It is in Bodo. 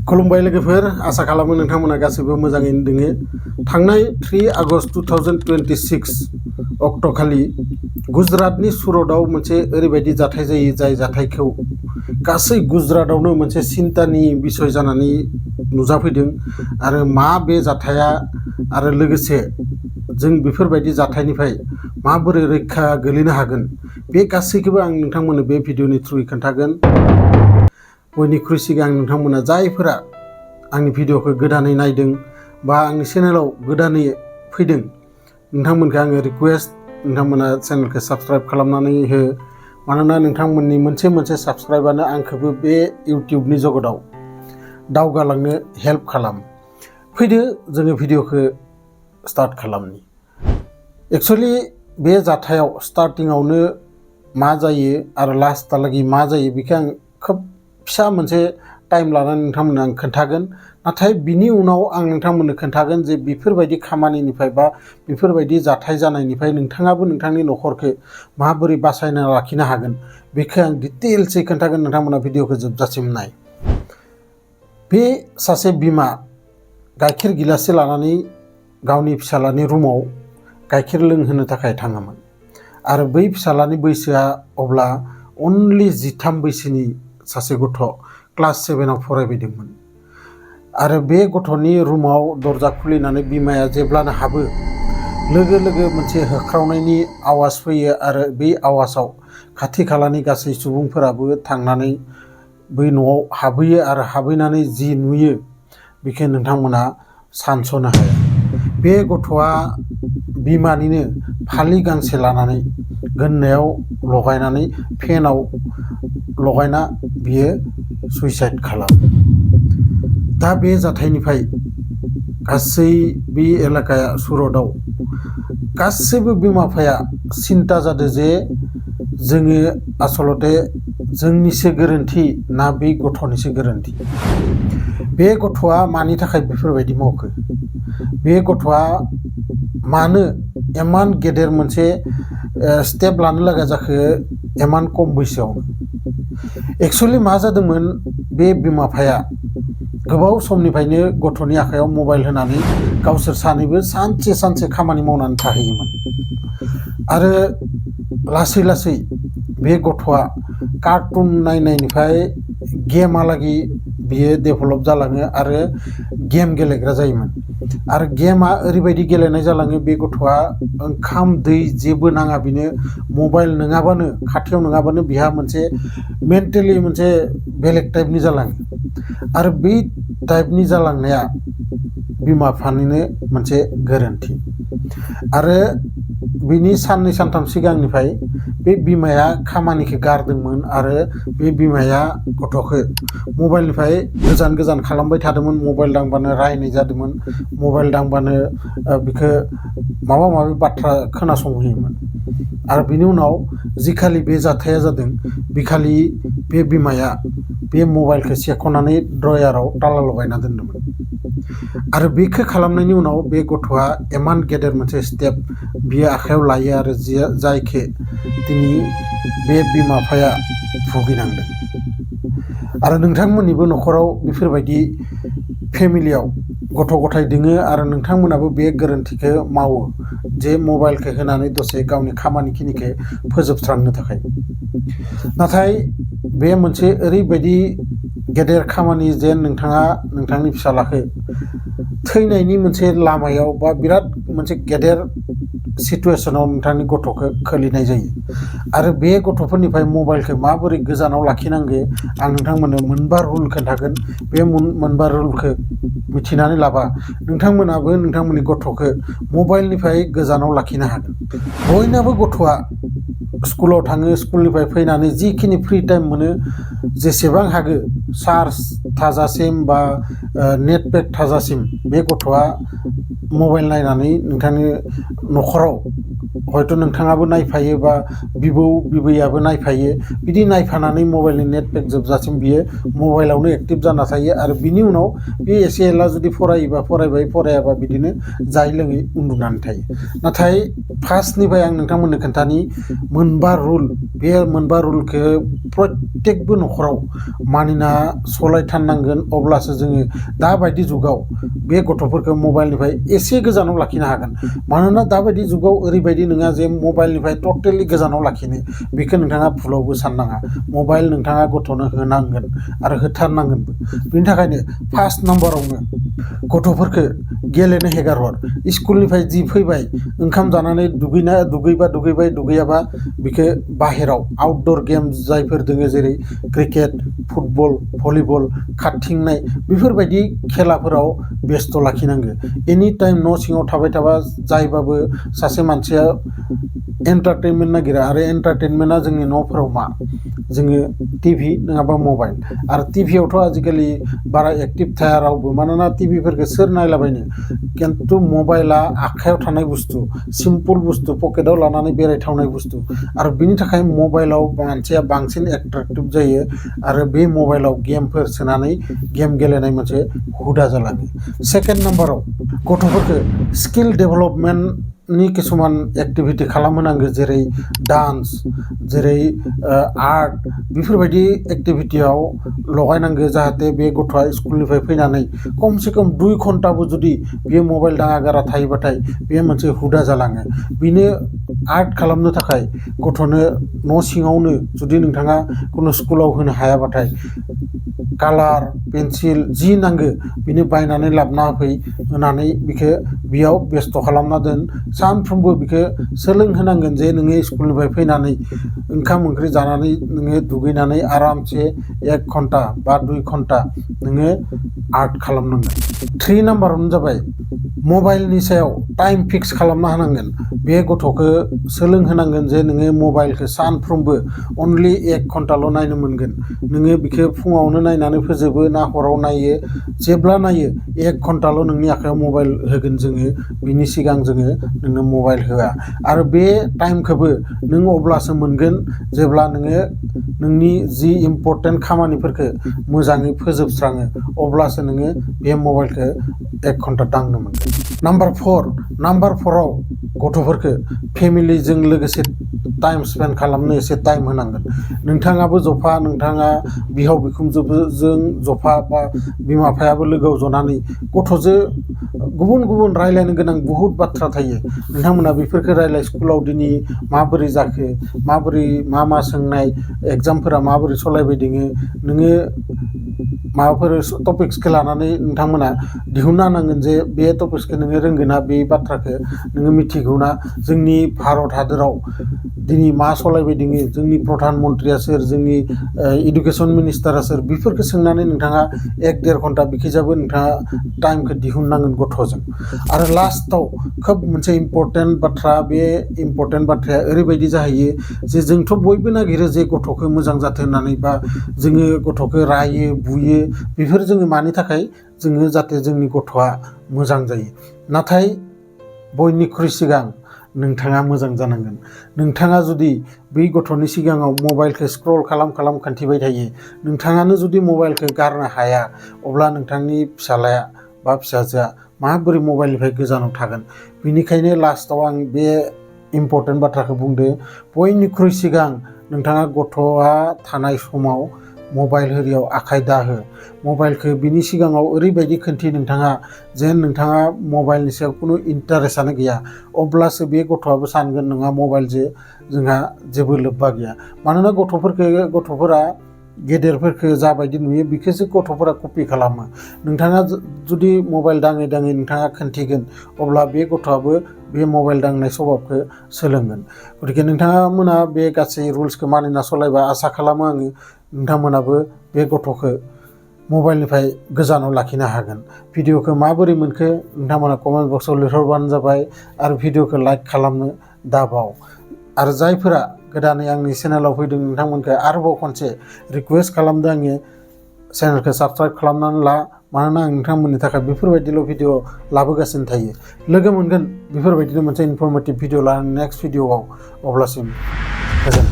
खुलुमबाय लोगोफोर आसा खालामो नोंथांमोना गासैबो मोजाङैनो दोङो। थांनाय 3 आगस्ट 2026 अक्ट'खालि गुजरातनि सुरतआव मोनसे ओरैबायदि जाथाय जायो जाय जाथायखौ गासै गुजरातआवनो मोनसे सिन्तानि बिसय जानानै नुजाफैदों आरो मा बे जाथाया आरो लोगोसे जों बेफोरबायदि जाथायनिफ्राय माबोरै रैखा गोलैनो हागोन बे गासैखौबो आं नोंथांमोननो बे भिडिअनि थ्रुयै खोन्थागोन। बयनिख्रुइ सिगां नोंथांमोना जायफोरा आंनि भिडिअखौ गोदानै नायदों बा आंनि चेनेलाव गोदानै फैदों नोंथांमोनखौ आङो रिक्वेस्ट नोंथांमोना चेनेलखौ साबस्क्राइब खालामनानै हो। मानोना नोंथांमोननि मोनसे साबस्क्राइबानो आंखौबो बे इउटिउबनि जगताव दावगालांनो हेल्प खालामो। फैदो जोङो भिडिअखौ स्टार्ट खालामनि। एक्चुअलि बे जाथायाव स्टार्टिंआवनो मा जायो आरो लास्टहालागै मा जायो बेखौ आं खोब फिसा मोनसे टाइम लानानै नोंथांमोननो आं खोन्थागोन। नाथाय बिनि उनाव आं नोंथांमोननो खोन्थागोन जे बेफोरबायदि खामानिनिफ्राय बा बेफोरबायदि जाथाय जानायनिफ्राय नोंथाङाबो नोंथांनि न'खरखौ माबोरै बासायना लाखिनो हागोन बेखौ आं डिटेल्सै खोन्थागोन। नोंथांमोना भिडिअखौ जोबजासिम नाय। बे सासे बिमा गाइखेर गिलाससे लानानै गावनि फिसालानि रुमाव गाइखेर लोंहोनो थाखाय थाङोमोन आरो बै फिसालानि बैसोआ अब्ला अनलि 13 बैसोनि सासे गथ' क्लास 7आव फरायबायदोंमोन आरो बे गथ'नि रुमाव दरजा खुलिनानै बिमाया जेब्लानो हाबो लोगो लोगो मोनसे होख्रावनायनि आवाज फैयो आरो बै आवाजाव खाथि खालानि गासै सुबुंफोराबो थांनानै बै न'आव हाबहैयो आरो हाबहैनानै जि नुयो बेखौ नोंथांमोना सानस'नो हाया। बे गथ'आ बिमानिनो फालि गांसे लानानै गोन्नायाव लगायनानै फेनाव लगायना बियो सुइसाइड खालामो। दा बे जाथायनिफ्राय गासै बे एलेकाया सुरतआव गासैबो बिमा बिफाया सिन्ता जादों जे जोङो आसलते जोंनिसो गोरोन्थि ना बे गथ'निसो गोरोन्थि। बे गथ'आ मानि थाखाय बेफोरबायदि मावखो, बे गथ'आ मानो इमान गेदेर मोनसे स्टेप लानो लागा जाखो इमान खम बैसोआवनो। एक्चुअलि मा जादोंमोन, बे बिमा बिफाया गोबाव समनिफ्रायनो गथ'नि आखायाव मबाइल होनानै गावसोर सानैबो सानसे खामानि मावनानै थाहैयोमोन आरो लासै लासै बे गथ'आ कार्टुन नायनायनिफ्राय गेमहालागै बियो डेभेलप जालाङो आरो गेम गेलेग्रा जायोमोन आरो गेमा ओरैबायदि गेलेनाय जालाङो बे गथ'आ ओंखाम दै जेबो नाङा बिनो मबाइल नङाबानो खाथियाव नङाबानो बिहा मोनसे मेन्टेलि मोनसे बेलेग टाइपनि जालाङो आरो बै टाइपनि जालांनाया बिमा बिफानिनो मोनसे गोरोन्थि। आरो बिनि साननै सानथाम सिगांनिफ्राय बे बिमाया खामानिखौ गारदोंमोन आरो बे बिमाया गथ'खौ मबाइलनिफ्राय गोजान खालामबाय थादोंमोन। मबाइल दांबानो रायनाय जादोंमोन, मबाइल दांबानो बिखौ माबा माबि बाथ्रा खोनासंहोयोमोन आरो बिनि उनाव जिखालि बे जाथाया जादों बिखालि बे बिमाया बे मबाइलखौ सेख'नानै ड्रयाराव ताला लगायना दोन्दोंमोन आरो बेखौ खालामनायनि उनाव बे गथ'आ इमान गेदेर मोनसे स्टेप बियो आखायाव लायो आरो जायखौ दिनै बे बिमा बिफाया भुगिनांदों। आरो नोंथांमोननिबो न'खराव बेफोरबायदि फेमिलियाव गथ' गथाय दोङो आरो नोंथांमोनाबो बे गोरोन्थिखौ मावो जे मबाइलखौ होनानै दसे गावनि खामानिखिनिखौ फोजोबस्रांनो थाखाय। नाथाय बे मोनसे ओरैबायदि गेदेर खामानि जे नोंथाङा नोंथांनि फिसालाखौ थैनायनि मोनसे लामायाव बा बिराद मोनसे गेदेर सिटुवेसनाव नोंथांनि गथ'खौ खोलैनाय जायो आरो बे गथ'फोरनिफ्राय मबाइलखौ माबोरै गोजानाव लाखिनांगौ आं नोंथांमोननो मोनबा रुल खोन्थागोन। बे मोनबा रुलखौ मिथिनानै लाबा नोंथांमोनाबो नोंथांमोननि गथ'खौ मबाइलनिफ्राय गोजानाव लाखिनो हागोन। बयनाबो गथ'आ स्कुलाव थाङो, स्कुलनिफ्राय फैनानै जिखिनि फ्रि टाइम मोनो जेसेबां हागो चार्ज थाजासिम बा नेट पेक थाजासिम बे गथ'आ मबाइल नायनानै नोंथांनि न'खराव न'खराव हयथ' नोंथाङाबो नायफायो बा बिबौ बिबैयाबो नायफायो बिदि नायफानानै मबाइलनि नेट पेक जोबजासिम बियो मबाइलावनो एक्टिभ जाना थायो आरो बिनि उनाव बे एसे एला जुदि फरायोबा फरायबाय फरायाबा बिदिनो जायै लोङै उन्दुनानै थायो नाथाय फार्स्टनिफ्राय आं नोंथांमोननो खोन्थानि मोनबा रुल बे मोनबा रुलखौ प्रत्येकबो न'खराव मानिना सलायथारनांगोन अब्लासो जोङो दाबायदि जुगाव बे गथ'फोरखौ मबाइलनिफ्राय एसे गोजानाव लाखिनो हागोन मानोना दाबायदि जुगाव ओरैबायदि नङा जे मबाइलनिफ्राय टटेलि गोजानाव लाखिनो बेखौ नोंथाङा भुलावबो साननाङा मबाइल नोंथाङा गथ'नो होनांगोन आरो होथारनांगोनबो बिनि थाखायनो फार्स्ट नाम्बारावनो गथ'फोरखौ गेलेनो हेगारहर स्कुलनिफ्राय जि फैबाय ओंखाम जानानै दुगैयाबा बिखौ बाहेराव आउटडोर गेम जायफोर दोङो जेरै क्रिकेट फुटबल भलिबल खारथिंनाय बेफोरबायदि खेलाफोराव बेस्थ' लाखिनांगो एनि टाइम न' सिङाव थाबाय थाबा जायबाबो सासे मानसिया एन्टारटेनमेन्ट नागिरा आरो एन्टारटेनमेन्टआ जोंनि न'फोराव मा जोङो टिभि नङाबा मबाइल आरो टिभियावथ' आजिखालि बारा एक्टिभ थाया रावबो मानोना टिभिफोरखौ सोर नायलाबायनो खिन्थु मबाइला आखायाव थानाय बुस्थु सिम्पल बुस्थु पकेटाव लानानै बेरायथावनाय बुस्थु आरो बिनि थाखाय मबाइलाव मानसिया बांसिन एट्राक्टिभ जायो आरो बे मबाइलाव गेमफोर सोनानै गेम गेलेनाय मोनसे हुदा जालाङो सेकेन्ड नाम्बाराव गथ'फोरखौ स्किल डेभेलपमेन्टनि किसुमान एक्टिभिटि खालामहोनांगौ जेरै डान्स जेरै आर्ट बेफोरबायदि एक्टिभिटियाव लगायनांगौ जाहाथे बे गथ'आ स्कुलनिफ्राय फैनानै खमसे खम 2 घन्टाबो जुदि बेयो मबाइल दाङागारा थायोबाथाय बेयो मोनसे हुदा जालाङो बिनो आर्ट खालामनो थाखाय गथ'नो न' सिङावनो जुदि नोंथाङा कुनु स्कुलाव होनो हायाबाथाय कालार पेन्सिल जि नांगौ बिनो बायनानै लाबोना होनानै बिखौ बेयाव बेस्थ' खालामना दोन सानफ्रोमबो बिखौ सोलोंहोनांगोन जे नोङो स्कुलनिफ्राय फैनानै ओंखाम ओंख्रि जानानै नोङो दुगैनानै आरामसे 1 घन्टा बा 2 घन्टा नोङो आर्ट खालामनांगोन 3 नाम्बारावनो जाबाय मबाइलनि सायाव टाइम फिक्स खालामना होनांगोन बे गथ'खौ सोलोंहोनांगोन जे नोङो मबाइलखौ सानफ्रोमबो अनलि 1 घन्टाल' नायनो मोनगोन नोङो बिखौ फुङावनो नायनानै फोजोबो ना हराव नायो जेब्ला नायो 1 घन्टाल' नोंनि आखायाव मबाइल होगोन जोङो बिनि सिगां जोङो नोंनो मबाइल होआ आरो बे टाइमखौबो नों अब्लासो मोनगोन जेब्ला नोङो नोंनि जि इम्पर्टेन्ट खामानिफोरखौ मोजाङै फोजोबस्राङो अब्लासो नोङो बे मबाइलखौ 1 घन्टा दांनो मोनगोन नाम्बार 4आव गथ'फोरखौ फेमिलिजों लोगोसे टाइम स्पेन्ड खालामनो एसे टाइम होनांगोन नोंथाङाबो जफा नोंथाङा बिहाव बिखुनजोजों जफा बा बिमा बिफायाबो लोगोआव जनानै गथ'जों गुबुन गुबुन रायलायनो गोनां बहुद बाथ्रा थायो नोंथांमोना बेफोरखौ रायलाय स्कुलाव दिनै माबोरै जाखो माबोरै मा सोंनाय एग्जामफोरा माबोरै सलायबाय दोङो नोङो माबाफोर टपिक्सखौ लानानै नोंथांमोना दिहुनना होनांगोन जे बे टपिक्सखौ नोङो रोंगोना बे बाथ्राखौ नोङो मिथिगौना जोंनि भारत हादराव दिनै मा सलायबाय दोङो जोंनि प्रधान मन्त्रिया सोर जोंनि इडुकेसन मिनिस्टारा सोर बेफोरखौ सोंनानै नोंथाङा 1-1.5 घन्टा बिखिजाबो नोंथाङा टाइमखौ दिहुननांगोन गथ'जों आरो लास्टआव खोब मोनसे इम्पर्टेन्ट बाथ्रा बे इम्पर्टेन्ट बाथ्राया ओरैबायदि जाहैयो जे जोंथ' बयबो नागिरो जे गथ'खौ मोजां जाथों होननानै बा जोङो गथ'खौ रायो बुयो बेफोर जोङो मानि थाखाय जोङो जाहाथे जोंनि गथ'आ मोजां जायो नाथाय बयनिख्रुइ सिगां नोंथाङा मोजां जानांगोन नोंथाङा जुदि बै गथ'नि सिगाङाव मबाइलखौ स्क्रल खालाम खोन्थिबाय थायो नोंथाङानो जुदि मबाइलखौ गारनो हाया अब्ला नोंथांनि फिसालाया बा फिसाजोआ माबोरै मबाइलनिफ्राय गोजानाव थागोन बेनिखायनो लास्टआव आं बे इम्पर्टेन्ट बाथ्राखौ बुंदो बयनिख्रुइ सिगां नोंथाङा गथ'आ थानाय समाव मबाइल होरियाव आखाइ दाहो मबाइलखौ बिनि सिगाङाव ओरैबायदि खोन्थि नोंथाङा जेन नोंथाङा मबाइलनि सायाव खुनु इन्टारेस्टआनो गैया अब्लासो बे गथ'आबो सानगोन नङा मबाइलजों जोंहा जेबो लोब्बा गैया मानोना गथ'फोरा गेदेरफोरखौ जाबायदि नुयो बेखौसो गथ'फोरा कपि खालामो नोंथाङा जुदि मबाइल दाङै नोंथाङा खोन्थिगोन अब्ला बे गथ'आबो बे मबाइल दांनाय स्वभाबखौ सोलोंगोन गतिके नोंथांमोना बे गासै रुल्सखौ मानिना सलायबा आसा खालामो आङो नोंथांमोनाबो बे गथ'खौ मबाइलनिफ्राय गोजानाव लाखिनो हागोन भिडिअखौ माबोरै मोनखो नोंथांमोना कमेन्ट बक्सआव लिरहरबानो जाबाय आरो भिडिअखौ लाइक खालामनो दाबाव आरो जायफोरा गोदानै आंनि चेनेलाव फैदों नोंथांमोनखौ आरोबाव खनसे रिक्वेस्ट खालामदों आङो चेनेलखौ साबस्क्राइब खालामनानै ला मानोना आं नोंथांमोननि थाखाय बेफोरबायदिल' भिडिअ लाबोगासिनो थायो। लोगो मोनगोन बेफोरबायदिनो मोनसे इनफरमेटिभ भिडिअ लानानै नेक्स्ट भिडिअआव, अब्लासिम गोजोन्थों।